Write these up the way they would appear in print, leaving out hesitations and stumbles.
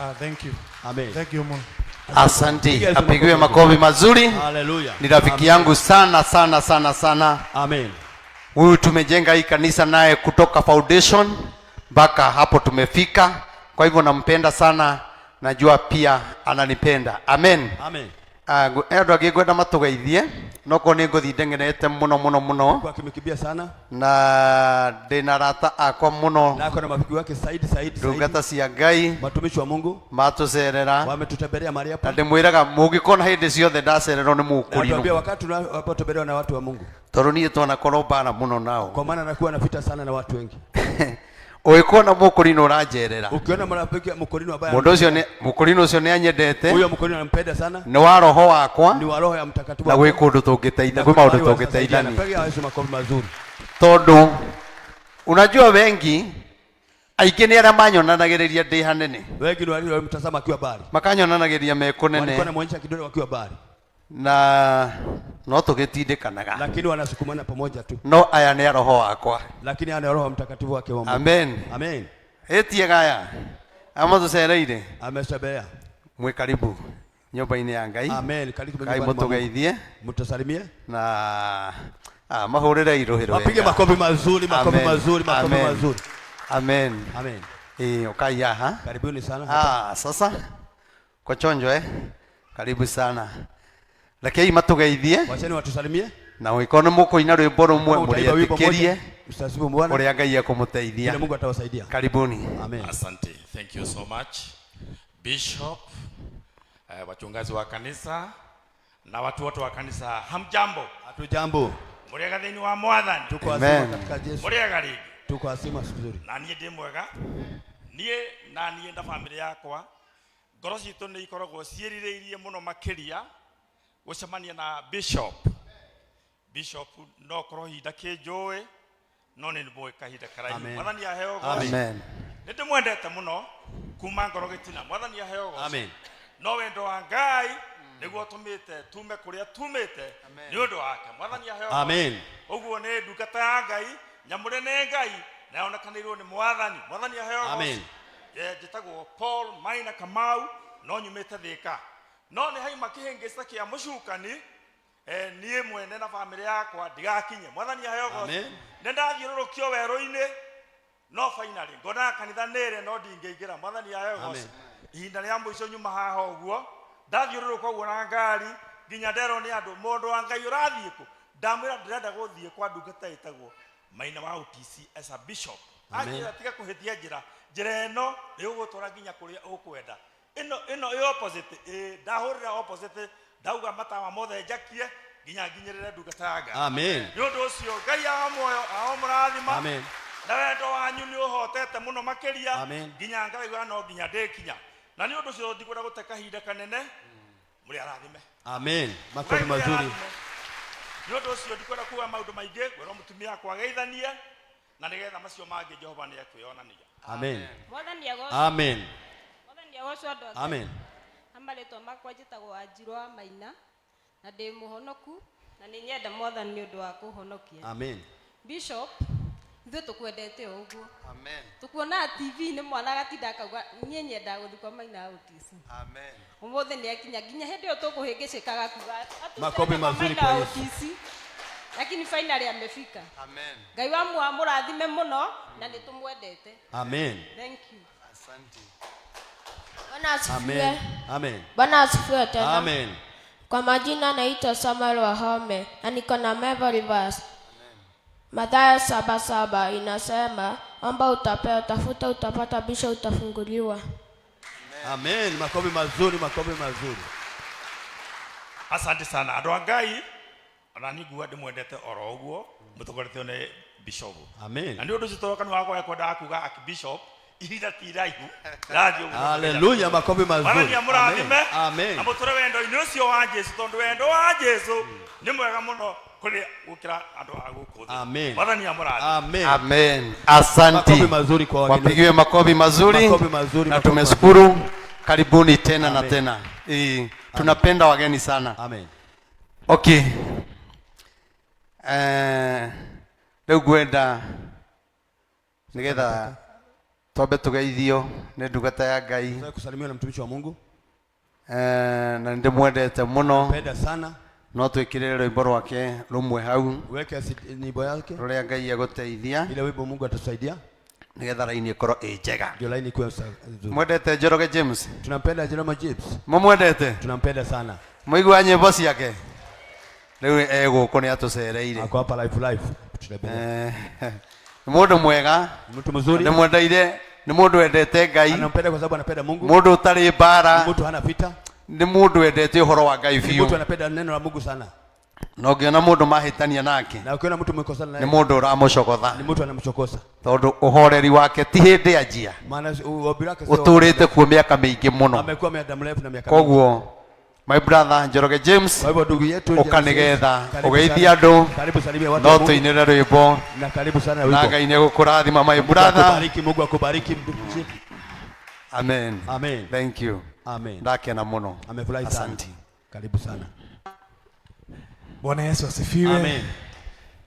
Ah, thank you. Amen. Thank you more. Asante, Piga Yesu apigiwe makofi. makofi mazuri. Hallelujah. Ni rafiki Amen. yangu sana sana sana sana. Amen. Huyu tumejenga hii kanisa naye kutoka foundation mpaka hapo tumefika. Kwa hivyo nampenda sana, najua pia ananipenda. Amen. Amen. Ah, andũ angĩ ngwenda matũgeithie no korwo nĩ ngũthiĩ ndengerete mũno mũno mũno Kwa kimekimbia sana na ndĩna arata akwa mũno na ako na marafiki wake Saidi Saidi Saidi. ndungata cia Ngai Watumishi wa Mungu matũcerera wametutembelea mahali na hapa. ndĩmwĩraga mũngĩkona hĩndĩ ciothe ndacererwo nĩ Na tuambia mũkũrinũ wakati tunapotembelewa na watu wa Mungu, tondũ niĩ twanakorwo mbara mũno nao. Kwa maana anakuwa na vita sana na watu wengi. Ũgĩkona mũkũrinũ ũranjerera Ukiona marafiki mkorino ambaye mũndũ ũcio nĩ mũkũrinũ ũcio nĩ anyendete huyo mkorino anampenda sana, nĩ wa roho wakwa ni wa roho ya mtakatifu na wake. gwĩ kũndũ tũngĩteitha Na gwĩ kuna maũndũ mahali wanasaidiana. tũngĩteithania Piga Yesu makofi mazuri. Tondũ unajua wengi aingĩ nĩ arĩa manyonanagĩrĩria ndĩ hanene Wengi ni wale walimtazama akiwa mbali, makanyonanagĩria me walikuwa kũnene wanamuonyesha kidole wakiwa mbali, na no tũgĩtindĩkanaga lakini wanasukumana pamoja tu, no aya nĩ a roho wakwa. Lakini ana roho mtakatifu wake wa Mungu. Amen. Amen. Ĩtiega aya amatũcereire Ametembelea. mwĩ karibu nyũmba-inĩ ya Ngai. Amen. Karibu Ngai nyumbani mwa Mungu. mũtũgeithie Mtusalimie. na mahũrĩre irũhĩro Wapige wega. makofi mazuri, makofi Amen. mazuri, makofi Amen. mazuri. Amen. Amen. Ĩĩ, ũkai haha. Karibuni sana hapa. Ah, sasa kwa chonjo eh. Karibu sana. Rekei matũgeithie Wacheni watusalimie. Na ũngĩkorwo nĩ mũkũina rwĩmbo rũmwe Kama utaimba wimbo mũrĩetĩkĩrie moja, mtasifu Bwana. ũrĩa Ngai ekũmũteithia. Vile Mungu atawasaidia. Karibuni. Amen. Asante. Thank you so much. Bishop, wachungaji wa kanisa na watu wote wa kanisa, hamjambo? Hatujambo. Mũrĩega thĩinĩ wa Mwathani? Tuko Amen. wazima katika Yesu. Mũrĩega rĩngĩ? Tuko wazima vizuri. Na niĩ ndĩ mwega. Niĩ na niĩ na bamĩrĩ yakwa ngoro citũ nĩ ikoragwo ciĩrirĩirie mũno makĩria gũcemania na bishop. Bishop no korwo ihinda kĩnjũĩ no nĩ mũĩ kahinda karaihu. Amen. Mwathani aheo Amen. ũgoci. Amen. Nĩ ndĩmwendete mũno kuma ngoro gĩtina. Mwathani aheo ũgoci. Amen. No wendo wa Ngai nĩguo ũtũmĩte tume kũrĩa tumĩte nĩ ũndũ wake. Mwathani aheo ũgoci. Amen. Ũguo nĩ ndungata ya Ngai nyamũre nĩ Ngai na yonekanĩirwo nĩ Mwathani. Mwathani aheo ũgoci. Amen. Njĩtagwo Paul Maina Kamau no nyumĩte Thĩka no nĩ haima kĩhĩngĩca kĩa mũcukani niĩ mwene na bamĩrĩ yakwa ndigakinye. Mwathani aheo ũgoci. Amen. Nĩ ndathiũrũrũkio werũ-inĩ no finally ngonaga kanitha nĩrĩ no ndingĩingĩra. Mwathani aheo ũgoci. Amen. Ihinda rĩa mũico nyuma haha ũguo ndathiũrũrũka ũguo na ngari nginya nderwo nĩ andũ mũndũ wa Ngai ũrathiĩ kũ ndamwĩra ndĩrenda gũthiĩ kwa ndungata ĩtagwo Maina wa UTC as a bishop. Amen. Anjĩra tiga kũhĩtia njĩra njĩra ĩno ĩgũgũtwara nginya kũrĩa ũkwenda ĩno ĩno ĩ opposite ĩ ndahũrĩra opposite ndauga matawa mothe njakie nginya nginyĩrĩre ndungata ya Ngai. Amen. Nĩ ũndũ ũcio Ngai aho muoyo aho mũrathima. Amen. Na wendo wanyu nĩ ũhotete mũno makĩria Amen. nginya ngaigua no nginya ndĩkinya na nĩ ũndũ ũcio ndikwenda gũte kahinda kanene mũrĩ arathime. Amen. Makofi Ngai mũrĩ mazuri. arathime. Nĩ ũndũ ũcio ndikwenda kuga maũndũ maingĩ ngwĩrwo mũtumia akwa ageithanie na nĩgetha macio mangĩ Jehova nĩ ekwĩonania. Amen. Mwathani agocwo. Amen. Mwathani agocwo andũ ake. Amen. Na marĩtwa makwa njĩtagwo Wanjirũ wa Maina na ndĩ mũhonoku na nĩ nyenda Mwathani nĩ ũndũ wa kũhonokia. Amen. Bishop, ithuĩ tũkwendete o ũguo. Amen. Tũkuonaga TV-inĩ mwana agatinda akauga niĩ nyendaga gũthiĩ kwa Maina wa UTC. Amen. Ũmũthĩ nĩ akinya nginya hĩndĩ ĩyo tũkũhĩngĩcĩkaga kuga "Atucere Makofi kwa mazuri Maina kwa wa Yesu. UTC." Lakini finally amefika. Amen. Ngai wa muoyo amũrathime mũno na nĩ tũmwendete. Amen. Thank you. Asante. Bwana asifiwe. Amen. Amen. Bwana asifiwe tena. Amen. Kwa majina naitwa Samuel Wahome na niko na memory verse. Mathayo 7:7 inasema, omba utapewa, tafuta utapata, bisha utafunguliwa. Amen. Makofi mazuri, makofi mazuri. Asante sana andũ a Ngai ona niĩ nguga ndĩmwendete oro ũguo mũtongoretio nĩ bishop. Amen. Na nĩ ũndũ ũcio tondũ kanua wakwa ekwendaga kuga archbishop ihinda ti iraihu rathiĩ ũguo. Hallelujah. Makofi mazuri. Mwathani amũrathime Amen. na mũtũre wendo-inĩ ũcio wa Jesu tondũ wendo wa Jesu nĩ mwega mũno kũrĩ gũkĩra andũ a gũkũ thĩ. Amen. Mwathani amũrathime. Amen. Amen. Asante. Makofi mazuri kwa wageni. Wapigiwe makofi mazuri. Makofi mazuri, Na makofi tumeshukuru. Karibuni tena na Amen. tena. Tunapenda wageni sana. Amen. Okay. Rĩu ngwenda nĩgetha Twambe tugeithio nĩ ndungata ya Ngai. Tunataka kusalimiwa na mtumishi wa Mungu. Eh, na nĩndĩmwendete mũno. Penda sana. No twĩkĩrĩre rwĩmbo rwake rũmwe hau. Weke nyimbo yake. Rũrĩa Ngai egũteithia. Ile wimbo Mungu atusaidia. Nĩgetha raini ĩkorwo ĩ njega. Ndio laini ikuwe nzuri. Mwendete Njoroge James? Tunampenda Njoroge James. Mũmwendete? Tunampenda sana. Mũigua nyĩmbo ciake? Rĩu e gũkũ nĩ atũcereire. Ako hapa life life. Tunapenda. Eh, nĩ mũndũ mwega. Mtu mzuri. Ndĩmwendeire nĩ mũndũ wendete Ngai. Anampenda kwa sababu anapenda Mungu. Mũndũ ũtarĩ mbara. Mtu hana vita. Nĩ mũndũ wendete ũhoro wa Ngai Ni biũ. mtu anapenda neno la Mungu sana. Na ũngĩona mũndũ mahĩtania nake, Na ukiona mtu mmekosana naye, nĩ mũndũ ũramũcogotha. ni mtu anamchokosa. Tondũ ũhoreri wake ti hĩndĩ anjia. Maana uombi wake sio Ũtũrĩte kuo mĩaka mĩingĩ mũno. amekuwa muda mrefu na miaka mingi. Koguo my brother Njoroge James, Kwa hivyo ndugu yetu ũka nĩgetha karibu ũgeithie sana. andũ, Karibu salimia watu no wa Mungu. tũinĩre rwĩmbo Na karibu sana na wimbo. Ngai nĩegũkũrathima my Mungu brother. akubariki, Mungu akubariki ndugu yetu. Amen. Amen. Thank you. Amen. Ndakena mũno. Amefurahi sana. Asante. Karibu sana. Bwana Yesu asifiwe. Amen.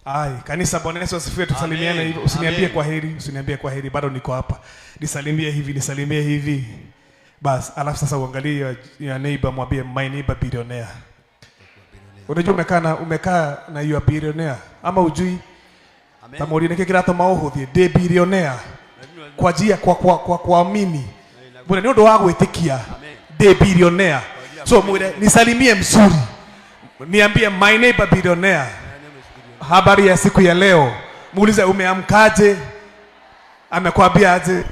Ai, kanisa, Bwana Yesu asifiwe. Tusalimiane Amen. hivi. Usiniambie Amen. kwa heri, usiniambie kwa heri, bado niko hapa. Nisalimie hivi, nisalimie hivi. Bas, alafu sasa uangalie your neighbor, mwambie my neighbor billionaire. Unajua umekaa na your billionaire ama ujui? Amen. Tamori nĩkĩ kĩratũma ũhũthie ndĩ billionaire kwa njia kwa kuamini mwĩre nĩ ũndũ wa gwĩtĩkia ndĩ billionaire. So mwĩre nisalimie mzuri, niambie my neighbor billionaire, habari ya siku ya leo. Muulize umeamkaje, amekwambia aje?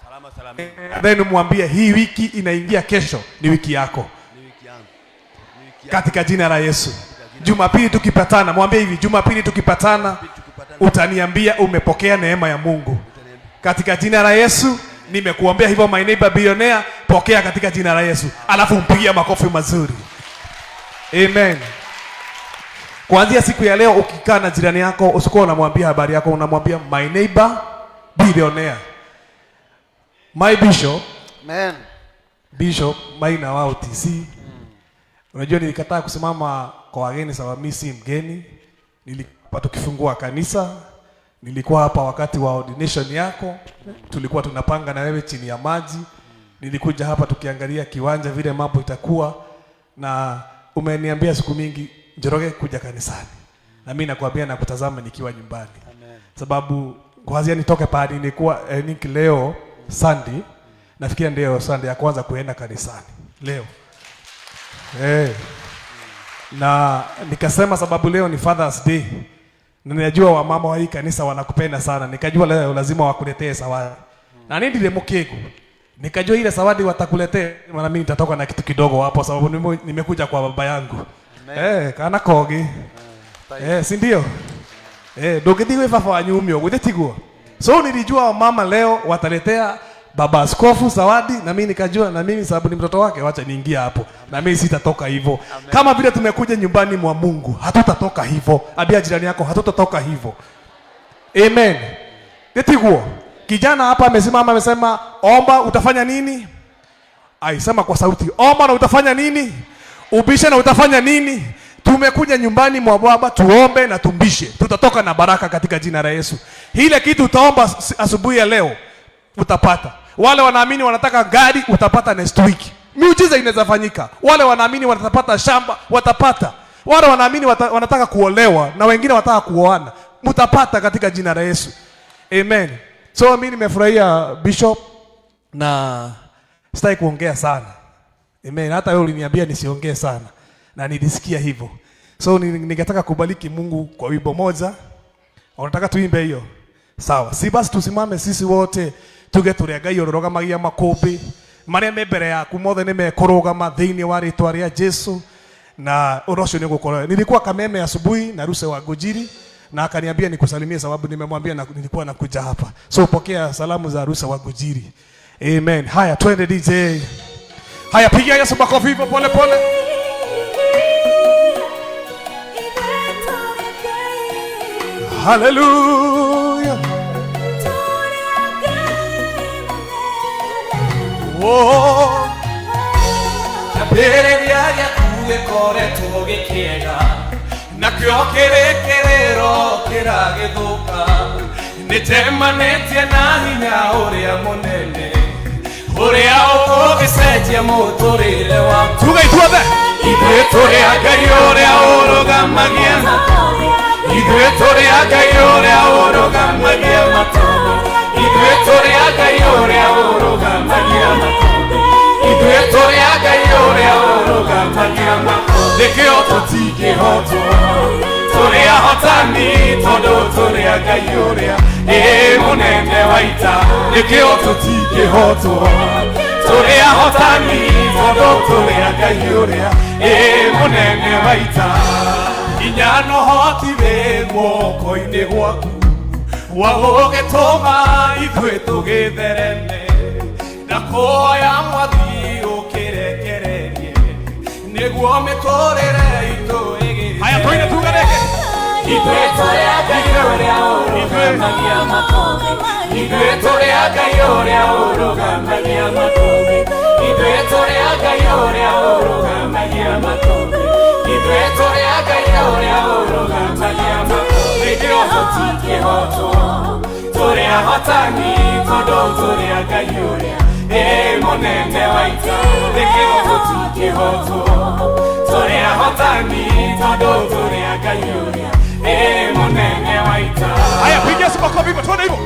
Salama salama. Then mwambie hii wiki inaingia kesho ni wiki yako. Ni wiki yangu. Ni wiki yangu. Katika jina la Yesu. Jumapili tukipatana, mwambie hivi, Jumapili tukipatana utaniambia umepokea neema ya Mungu. Katika jina la Yesu nimekuambia hivyo, my neighbor billionaire, pokea katika jina la Yesu. Alafu mpigie makofi mazuri. Amen. Kuanzia siku ya leo ukikaa na jirani yako usikuwa unamwambia habari yako, unamwambia my neighbor billionaire. My bishop. Amen. Bishop Maina wa OTC. Unajua nilikataa kusimama kwa wageni sababu mimi si mgeni. Nilikuwa tukifungua kanisa, nilikuwa hapa wakati wa ordination yako, tulikuwa tunapanga na wewe chini ya maji. Nilikuja hapa tukiangalia kiwanja vile mambo itakuwa, na umeniambia siku mingi Njoroge kuja kanisani. Na mimi nakwambia nakutazama nikiwa nyumbani. Amen. Sababu kwanza nitoke pahali nilikuwa niki leo Sunday, nafikiria ndio Sunday ya kwanza kuenda kanisani leo. Na nikasema sababu leo ni Father's Day. Na ninajua wamama wa hii kanisa wanakupenda sana. Nikajua leo lazima wakuletee zawadi. Na nini ndile mkegu. Nikajua ile zawadi watakuletea, maana mimi nitatoka na kitu kidogo hapo sababu nimekuja kwa baba yangu. Kana kogi. Si ndio? Ndũngĩthiĩ gwĩ baba wanyu ume ũguo, githĩ tiguo? So nilijua wamama leo wataletea baba askofu zawadi, na mimi nikajua na mimi sababu ni mtoto wake, wacha niingie hapo. Na mimi sitatoka hivyo. Kama vile tumekuja nyumbani mwa Mungu, hatutatoka hivyo. Ambia jirani yako hatutatoka hivyo. Amen. Tiguo. Kijana hapa amesimama amesema omba utafanya nini? Aisema kwa sauti, omba na utafanya nini? Ubishe na utafanya nini? Tumekuja nyumbani mwa Baba tuombe na tumbishe. Tutatoka na baraka katika jina la Yesu. Ile kitu utaomba asubuhi ya leo utapata. Wale wanaamini wanataka gari utapata next week. Miujiza inaweza fanyika. Wale wanaamini watapata shamba watapata. Wale wanaamini wanataka kuolewa na wengine wanataka kuoana, mtapata katika jina la Yesu. Amen. So mimi nimefurahia Bishop na sitaki kuongea sana. Amen. Hata wewe uliniambia nisiongee sana na nilisikia hivyo. So ningetaka kubariki Mungu kwa wimbo moja. Unataka tuimbe hiyo? Sawa. Si basi tusimame sisi wote tuge tũrĩ Ngai ũrũgamagia makũmbĩ marĩa me mbere yaku mothe nĩ mekũrũgama thĩinĩ wa rĩtwa rĩa Jesu na ũndũ ũcio nĩ ũgũkorwo. Nilikuwa Kameme asubuhi na Ruse wa Ngujiri na akaniambia nikusalimie sababu nimemwambia na nilikuwa nakuja hapa. So pokea salamu za Ruse wa Ngujiri. Amen. Haya twende DJ. Haya pigia Yesu makofi hivyo pole pole. Hallelujah. Oh. Kĩambĩrĩria gĩaku gĩkoretwo gĩkĩega, nakĩo kĩrĩkĩrĩro kĩragĩthũka. Nĩnjemanĩtie na hinya ũrĩa mũnene ũrĩa ũgũgĩcenjia mũtũrĩre waku. Tuge ithuothe. Ithuĩ tũrĩ a Ngai ũrĩa ũrũgamagia, ithuĩ tũrĩ a Ngai ũrĩa ũrũgamagia matũũra, ithuĩ tũrĩ a Ngai ũrĩa ũrũgamagia matũũra, ithuĩ tũrĩ a Ngai ũrĩa ũrũgamagia matũũra. Nĩkĩo tũtingĩhotwo, tũrĩ ahotani tondũ tũrĩ a Ngai ũrĩa ĩ mũnene wa ita. Nĩkĩo tũtingĩhotwo, tũrĩ ahotani tondũ tũrĩ a Ngai ũrĩa ĩ mũnene wa ita. Hinya na ũhoti wĩ guoko-inĩ gwaku wa gũgĩtũma ithuĩ tũgĩthereme. Ndakũhoya Mwathi ũkĩrekererie nĩguo mĩtũrĩre itũ ĩgĩthereme. Haya tũine tuge rĩngĩ. Ithuĩ tũrĩ a Ngai ũrĩa ũrũgamagia makũmbĩ, ithuĩ tũrĩ a Ngai ũrĩa ũrũgamagia makũmbĩ, ithuĩ tũrĩ a Ngai ũrĩa ũrũgamagia makũmbĩ, ithuĩ tũrĩ a Ngai ũrĩa ũrũgamagia makũmbĩ. Nĩkĩo tũtingĩhotwo, tũrĩ ahotani tondũ tũrĩ a Ngai ũrĩa ĩ mũnene wa ita. Nĩkĩo tũtingĩhotwo, tũrĩ ahotani tondũ tũrĩ a Ngai ũrĩa ĩ mũnene wa ita. Haya piga Yesu makofi hivyo, tuone hivyo.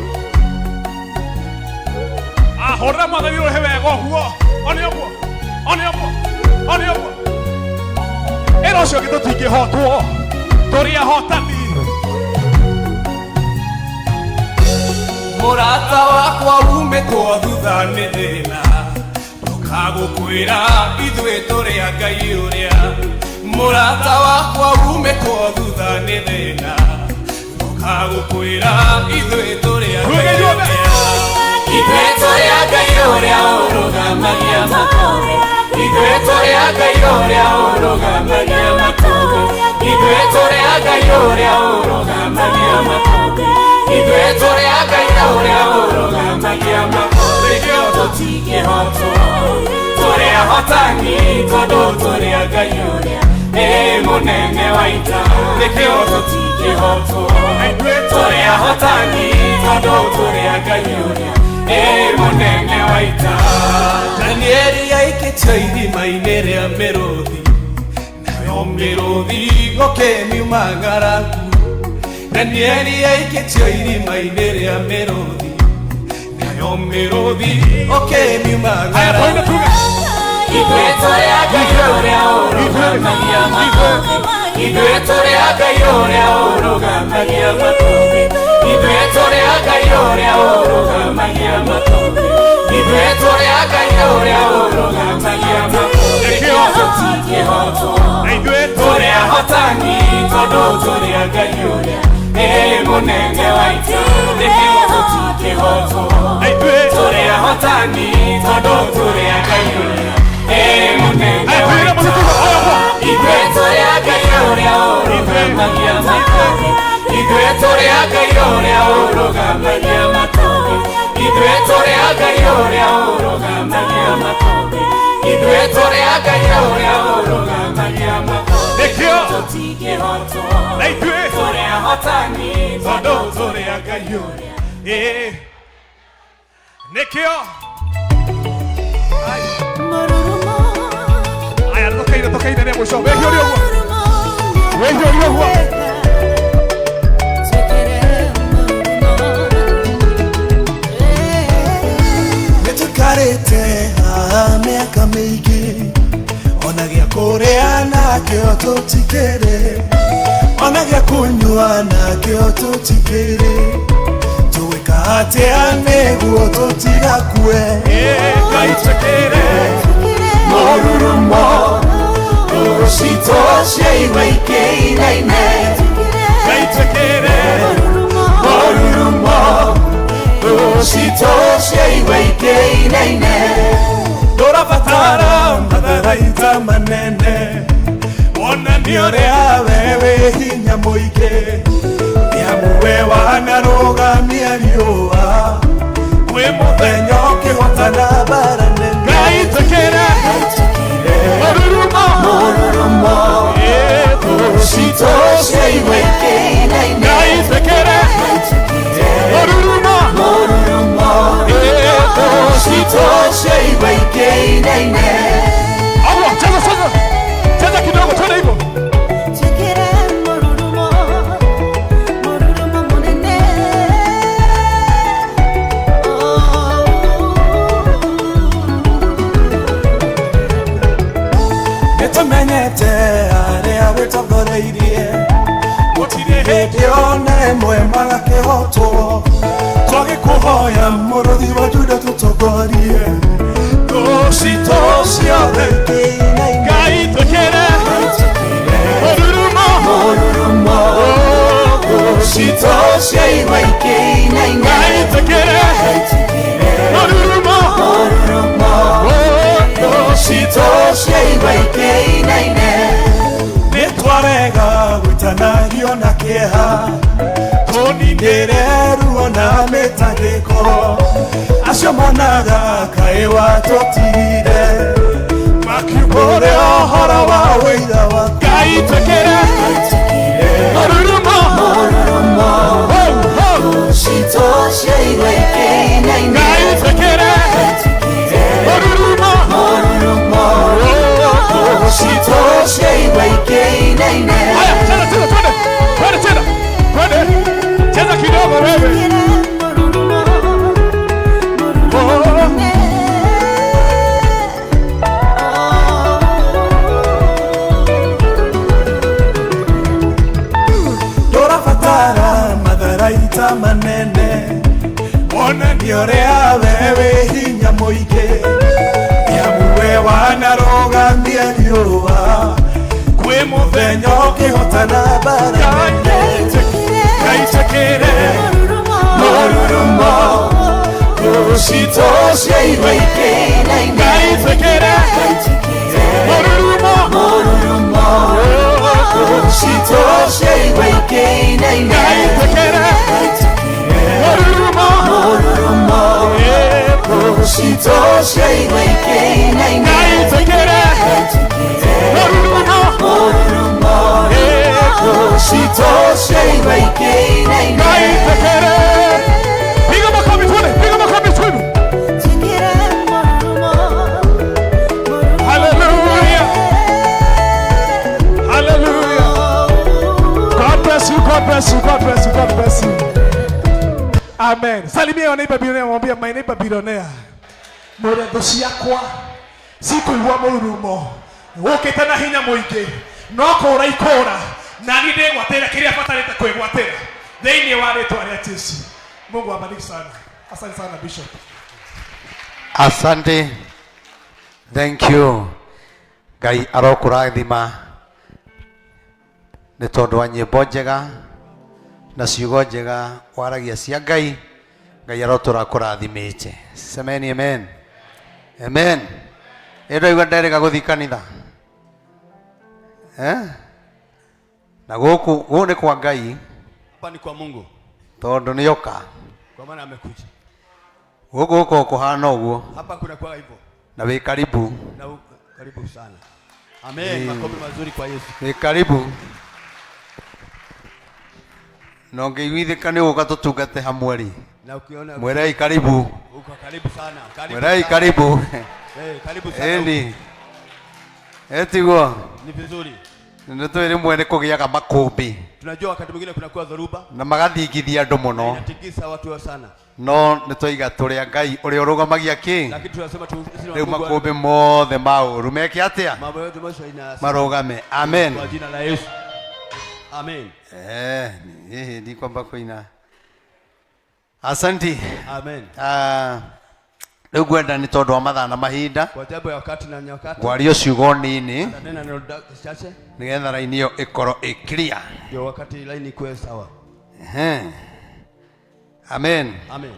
Ah, hũrĩra Mwathani ũrĩhe wega ũguo. One ũguo. One ũguo. One ũguo. Ĩra ũcio ũngĩ tũtingĩhotwo, tũrĩ ahotani. Mũrata wakwa umĩtwo thutha nĩ thĩna, ndũkagũkwĩra ithuĩ tũrĩ a Ngai ũrĩa. Mũrata wakwa umĩtwo thutha nĩ thĩna, ndũkagũkwĩra ithuĩ tũrĩ a Ngai ũrĩa. Ithuĩ tũrĩ a Ngai ũrĩa ũrũgamagia makũmbĩ, ithuĩ tũrĩ a Ngai ũrĩa ũrũgamagia makũmbĩ, ithuĩ tũrĩ a Ngai ũrĩa ũrũgamagia makũmbĩ, ithuĩ tũrĩ a Ngai ũrĩa ũrũgamagia makũmbĩ. Nĩkĩo tũtingĩhotwo, tũrĩ ahotani tondũ tũrĩ a Ngai ũrĩa ĩ mũnene wa ita. Nĩkĩo tũtingĩhotwo, tũrĩ ahotani tondũ tũrĩ a Ngai ũrĩa ĩ mũnene wa ita. Danieli aikĩtio irima-inĩ rĩa mĩrũthi, nayo mĩrũthi gũkĩmiuma ng'aragu. Danieli aikĩtio irima-inĩ rĩa mĩrũthi, nayo mĩrũthi gũkĩmiuma Haya tũine ng'aragu. tuge. Ithuĩ tũrĩ a Ngai ũrĩa ũrũgamagia makũmbĩ, ithuĩ tũrĩ a Ngai ũrĩa ũrũgamagia makũmbĩ, ithuĩ tũrĩ a Ngai ũrĩa ũrũgamagia makũmbĩ, ithuĩ tũrĩ a Ngai ũrĩa ũrũgamagia makũmbĩ. Nĩkĩo tũtingĩhotwo, Na ithuĩ tũrĩ ahotani tondũ tũrĩ a Ngai ũrĩa ĩ mũnene wa ita. Nĩkĩo tũtingĩhotwo, na ithuĩ tũrĩ ahotani tondũ tũrĩ a Ngai ũrĩa ĩ mũnene Haya wa tũine ita. mũno tuge. Oya ũguo. Ithuĩ tũrĩ a Ngai ũrĩa ũrũgamagia makũmbĩ, ithuĩ tũrĩ a Ngai ũrĩa ũrũgamagia makũmbĩ, ithuĩ tũrĩ a Ngai ũrĩa ũrũgamagia makũmbĩ, ithuĩ tũrĩ a Ngai ũrĩa ũrũgamagia makũmbĩ. Nĩkĩo Tũtingĩhotwo, na ithuĩ tũrĩ ahotani tondũ tũrĩ a Ngai ũrĩa ĩ nĩkĩo. Aya tũkaine tũkaine rĩa mũico. Wĩhiũrie ũguo. Wĩhiũrie ũguo. Nĩtũikarĩte haha mĩaka mĩingĩ, ona gĩa kũrĩa nakĩo tũtikĩrĩ, ona gĩa kũnyua nakĩo tũtikĩrĩ. Tũgwĩka atĩa nĩguo tũtigakue? Ngai twĩkĩre mũrurumo, ngoro citũ ciaigua ikĩinaine. Ngai twĩkĩre mũrurumo, ngoro citũ ciaigua ikĩinaine. Ndũrabatara matharaita manene, wonanie ũrĩa we wĩ hinya mũingĩ. Nĩamu we wanarũgamia riũa, kwĩ mũthenya ũkĩhotana mbara nene. Ngai twĩkĩre mũrurumo, mũrurumo, ngoro citũ ciaigua ikĩinaine. Ngai twĩkĩre mũrurumo. ikĩinaine. Awa, cheza cheza. Cheza kidogo, twende hivyo. Twĩkĩre mũrurumo, mũrurumo mũnene. Nĩtũmenyete arĩa wĩtongoreirie, gũtirĩ hĩndĩ ona ĩmwe magakĩhotwo. Twagĩkũhoya mũrũthi wa Juda tũtongorie thũ citũ ciothe. Ngai twĩkĩre mũrurumo. Mũrurumo, thũ citũ ciaigua ikĩinaina. Ngai twĩkĩre mũrurumo. Mũrurumo, thũ citũ ciaigua ikĩinaine. Nĩtwarega gũitanagio na kĩeha, tũninĩre ruo na mĩtangĩko. Acio monaga kaĩ watũtigire makiumbũre ũhoro wa wĩira waku. Ngai twĩkĩre mũrurumo. Mũrurumo, thũ citũ ciaigua ikĩinaine. Ngai twĩkĩre mũrurumo. Mũrurumo, thũ citũ ciaigua ikĩinaine. Haya, cheza cheza, twende. Twende tena. Twende. Cheza kidogo wewe. Oh. Ndũrabatara matharaita manene wonanie ũrĩa we wĩ hinya mũingĩ, nĩamu we wanarũgamia riũa kwĩ mũthenya ũkĩhotana mbara nene. Ngai twĩkĩre mũrurumo, thũ citũ ciaigua ikĩinaine. Ngai twĩkĩre mũrurumo. Mũrurumo, thũ citũ ciaigua ikĩinaine. Ngai twĩkĩre mũrurumo. Mũrurumo, thũ citũ ciaigua ikĩinaine. Ngai twĩkĩre mũrurumo. Mũrurumo, thũ citũ ciaigua ikĩinaine. Ngai twĩkĩre. Piga makofi twende, piga makofi twende. Hallelujah. Hallelujah. God bless you, God bless you, God bless you, God bless you. Amen. Salimia your neighbor billionaire, mwambie my neighbor billionaire. Mwĩre thũ ciakwa cikũigua mũrurumo ũkĩte na hinya mũingĩ no kũũra ikũra na niĩ ndĩgwatĩra kĩrĩa batarĩte kwĩgwatĩra thĩinĩ wa rĩtwa rĩa Jesu. Mungu awabariki sana. Asante sana Bishop. Asante, thank you. Ngai arokũrathima nĩ tondũ wa nyĩmbo njega na ciugo njega waragia cia Ngai. Ngai arotũra kũrathimĩte. Semeni amen. Amen. Ĩ ndaigua nderĩga gũthiĩ kanitha, eh? Na gũkũ gũkũ nĩ kwa Ngai. Hapa ni kwa Mungu. Tondũ nĩoka. Kwa maana amekuja. Gũkũ gũkoragwo kũhana ũguo. Hapa kuna kwa hivyo. Na wĩ karibu. Na karibu sana. Amen. Makofi mazuri kwa Yesu. Wĩ karibu na ũngĩiguithĩka nĩ gũka tũtungate hamwe rĩ, Na ukiona mwĩrei karibu. Uko karibu sana. Karibu Mwĩrei sana. karibu. Karibu sana. Ĩni ĩtiguo. Ni vizuri. Nĩ tũĩ rĩmwe nĩ kũgĩaga makũmbĩ. Tunajua wakati mwingine kunakuwa dhoruba. Na magathingithia andũ mũno. Inatikisa watu wa sana. No nĩ twaiga tũrĩ a Ngai ũrĩa ũrũgamagia kĩ. Lakini tunasema tu sisi ni Rĩu wa Mungu. makũmbĩ mothe ma ũru meke atĩa? Mambo yote mwisho ina Marũgame. Amen. Kwa jina la Yesu. Amen. Ni kwamba kũina. Asanti. Amen. Ah, rĩu ngwenda nĩ tondũ wa mathaa na mahinda Kwa sababu ya wakati na nyakati. ngwario ciugo nini Nena neno chache nĩgetha raini ĩyo ĩkorwo ĩ clear. Ndio wakati laini ikuwe sawa. Ehe. Amen. Amen.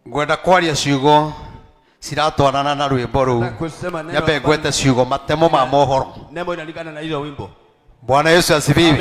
Ngwenda kwaria ciugo ciratwarana na rwĩmbo rũu. Nataka kusema neno Nyambe ambalo- ngwete ciugo matemo ma mohoro. Neno inalingana na hiyo wimbo. Bwana Yesu asifiwe.